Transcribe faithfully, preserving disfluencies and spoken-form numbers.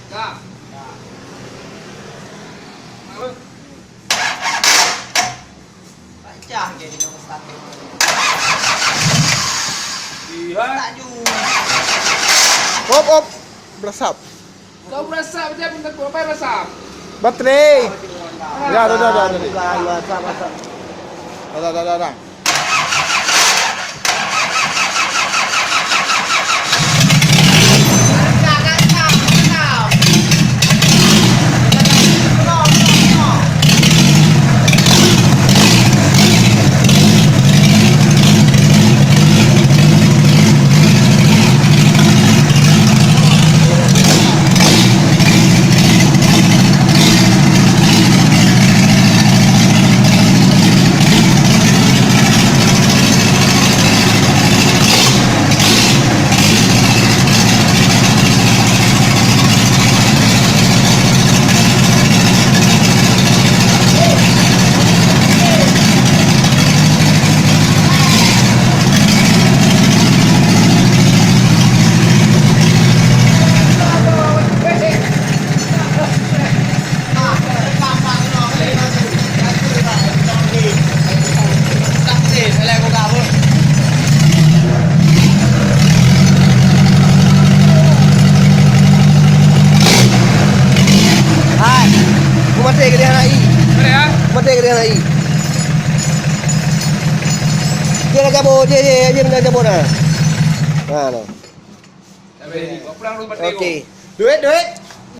Dah. Pecah jadi nomor satu. Iya. Laju. Op, op. Berasap. Kau berasap je, minta kau apa berasap? Baterai. Ya, dah, dah, dah, dah. Bukan, berasap, berasap. Dah, dah, dah, dah, dah. Hai, ku maté keu dia anak i. Boleh, ya? Ku maté keu dia anak i. Dia dah cabut, dia, dia, dia dah cabut dah. Ha, dah. Tapi, buat pulang dulu, Pak Teo. Okey. Duit, duit.